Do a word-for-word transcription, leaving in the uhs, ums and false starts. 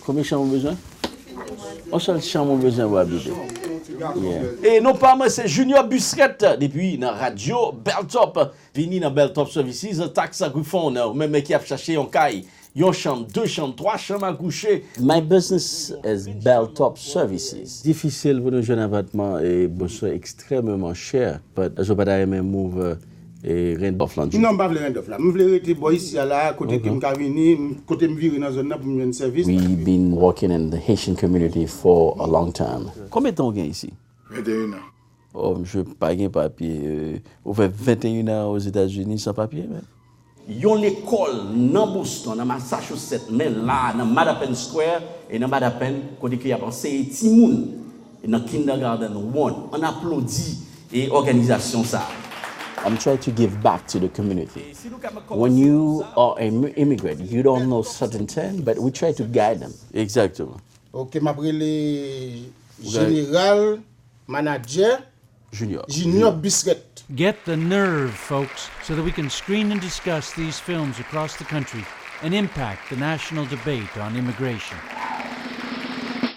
Konbyen chanm ou bezwen? Yon sèl chanm ou bezwen pou abite. Yeah. E non pa mwen, se Junior Busquet depi nan radyo Beltop. Vini nan Beltop Services, Tax Griffon, ou menm ki ap chache yon kay, yon chanm, de chanm, twa chanm a kouche. My business is Beltop Services. Difisil pou nou jwenn apatman e boso ekstrèmeman chè. But èske w pa ta renmen move e Randolph lan? Non, m pa vle Randolph la. M vle rete bò isi a la, kote ke m ka vini, m- kote m vire nan zòn nan pou m jwenn sèvis. We been working in the Haitian community for a long time. Konbyen tan w gen isi? Venteyen an. Oh, msye pa gen papye. Euh, ou fè venteyen an Ozetazini san papye, men. Yon lekòl nan Boston, nan Massachusetts, men la, nan Mattapan Square, e nan Mattapan, kote ke y ap anseye timoun nan kindergarten one. Ann aplodi e òganizasyon sa a. I'm trying to give back to the community. When you are an immigrant, you don't know certain term, but we try to guide them. Exactement. Ok, m ap rele Jeneral Manadjè Junior. Junior Bisret. Get the nerve, folks, so that we can screen and discuss these films across the country and impact the national debate on immigration.